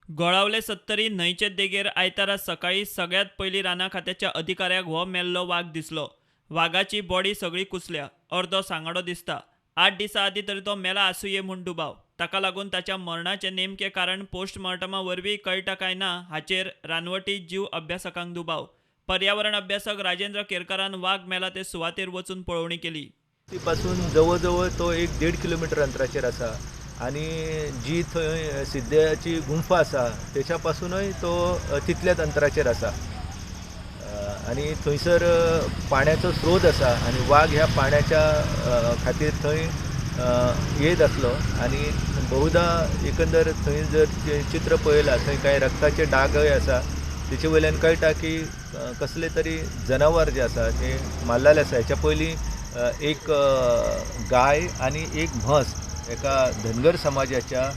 गोळावले सत्तरी न्हंयचे देगेर आयतारा सकाळीं सगळ्यांत पयलीं राना खात्याच्या अधिकाऱ्याक हो मेल्लो वाग दिसलो. वागाची बॉडी सगळी कुसल्या, अर्दो सांगाडो दिसता. 8 दिसां आदीं तरी तो मेला आसुये म्हूण दुबाव. ताका लागून ताच्या मरणाचें नेमकें कारण पोस्टमॉर्टमा वरवीं कळटा काय ना हाचेर रानवटी जीव अभ्यासकांक दुबाव. पर्यावरण अभ्यासक राजेंद्र केरकारान वाग मेला ते सुवातेर वचून पळोवणी केली. पासून जवळ जवळ तो 1-1.5 किलोमिटर अंतराचेर आसा आनी जी थंय सिद्ध्याची गुंफा आसा तेच्या पासूनय तो तितल्याच अंतराचेर आसा आनी थंयसर पाण्याचो स्रोत आसा आनी वाग ह्या पाण्याच्या खातीर थंय येत आसलो आनी बहुधा एकंदर थंय जर चित्र पळयलां थंय कांय रक्ताचे डागय आसा, तेचे वयल्यान कळटा की कसले तरी जनावर जे आसा ते मारलेले आसा. हेच्या पयलीं एक गाय आनी एक म्हस एका धनगर समाजाच्या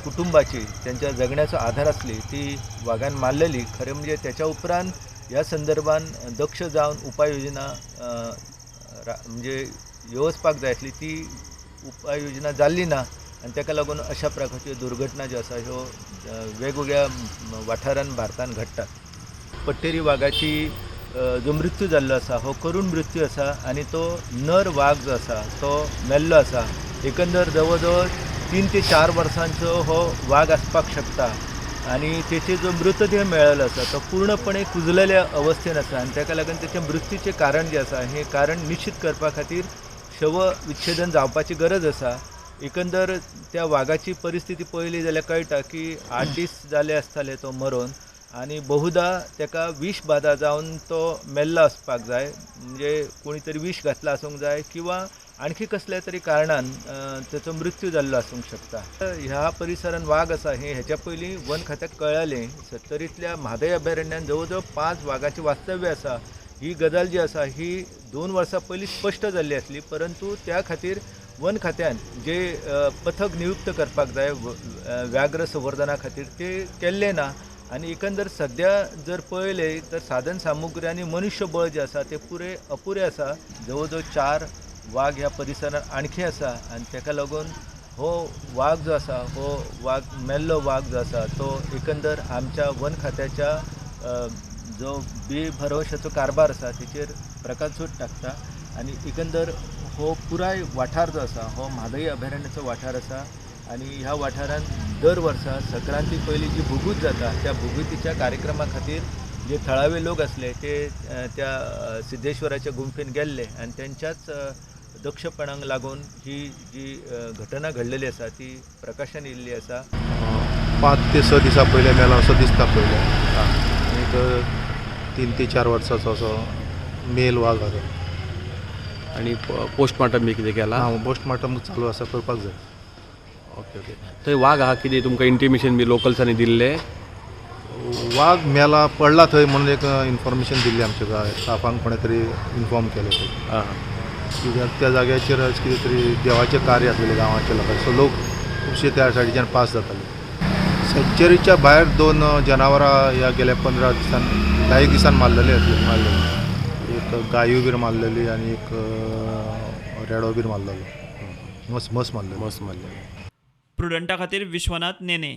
कुटुंबाची त्यांच्या जगण्याचो आधार आसली ती वागान मारलेली. खरें म्हणजे त्याच्या उपरांत ह्या संदर्भान दक्ष जावन उपाययोजना म्हणजे येवजपाक जाय आसली ती उपाययोजना जाल्ली ना आनी ताका लागून अशा प्रकारच्यो दुर्घटना ज्यो आसा ह्यो वेगवेगळ्या वाठारान भारतान घडटात. पट्टेरी वागाची जो मृत्यू जाल्लो आसा हो करूण मृत्यू आसा आनी तो नर वाग जो आसा तो मेल्लो आसा. एकंदर जवळ जवळ 3 ते 4 वर्सांचो हो वाग आसपाक शकता आनी तेचे जो मृतदेह मेळ्ळेलो आसा तो पूर्णपणे कुजलेल्या अवस्थेन आसा आनी ताका लागून तेच्या मृत्यूचें कारण जें आसा हें कारण निश्चित करपा खातीर शवविच्छेदन जावपाची गरज आसा. एकंदर त्या वागाची परिस्थिती पळयली जाल्यार कळटा की 8 दीस जाले आसताले तो मरोन आनी बहुधा ताका विष बाधा जावन तो मेल्लो आसपाक जाय, म्हणजे कोणी तरी विष घातला आसूंक जाय किंवा आणखी कसल्या तरी कारणान ताचो मृत्यू जाल्लो आसूंक शकता. ह्या परिसरान वाग आसा हें हेच्या पयलीं वन खात्याक कळ्ळें. सत्तरींतल्या म्हादय अभयारण्यान जवळ जवळ 5 वागाचें वास्तव्य आसा ही गजाल जी आसा ही 2 वर्सां पयलीं स्पश्ट जाल्ली आसली, परंतु त्या खातीर वन खात्यान जे पथक नियुक्त करपाक जाय व्याघ्र संवर्धना खातीर ते केल्लें ना आनी एकंदर सद्या जर पळयलें तर साधन सामुग्री आनी मनुष्यबळ जें आसा तें पुरे अपुरें आसा. जवळ जवळ 4 वाग ह्या परिसरांत आणखी आसा आनी ताका लागून हो वाग जो आसा हो वाग मेल्लो वाग जो आसा तो एकंदर आमच्या वन खात्याच्या जो बेभरवशाचो कारभार आसा तेचेर प्रकाशझोत टाकता आनी एकंदर हो पुराय वाठार जो आसा हो म्हादय अभयारण्याचो वाठार आसा आनी ह्या वाठारांत दर वर्सा संक्रांती पयलीं जी भुगूत जाता त्या भुगुतीच्या कार्यक्रमा खातीर जे थळावे लोक आसले ते त्या सिद्धेश्वराच्या गुंफेन गेल्ले आनी तेंच्याच दक्षपणाक लागून ही जी घटना घडलेली आसा ती प्रकाशन येयल्ली आसा. 5 ते 6 दिसां पयलें मेला असो दिसता पयलें. एक 3 ते 4 वर्सांचो असो मेल वाग आसा आनी पोस्टमार्टम बी कितें केलां? आं, पोस्टमार्टम चालू आसा, करपाक जाय. Okay okay. थंय वाग आहा कितें तुमकां इंटिमेशन बी लोकल्सांनी दिल्लें? वाग मेला पडला थंय म्हणून एक इन्फॉर्मेशन दिल्ली आमच्या स्टाफांक कोणें तरी इन्फॉर्म केलें थंय. कित्याक त्या जाग्याचेर कितें तरी देवाचें कार्य आसलेलें गांवाच्या लोकांक, सो लोक खुबशे त्या सायडीच्यान पास जाताले. सँच्युरीच्या भायर 2 जनावरां ह्या गेल्या 15 दिसान 10 दिसान मारलेली आसली, मारलेली एक गायो बीर मारलेली आनी एक रेडो बीर मारलेलो, मस मस मारलेलो, मस मारलेलो. प्रुडंटा खातीर विश्वनाथ नेने.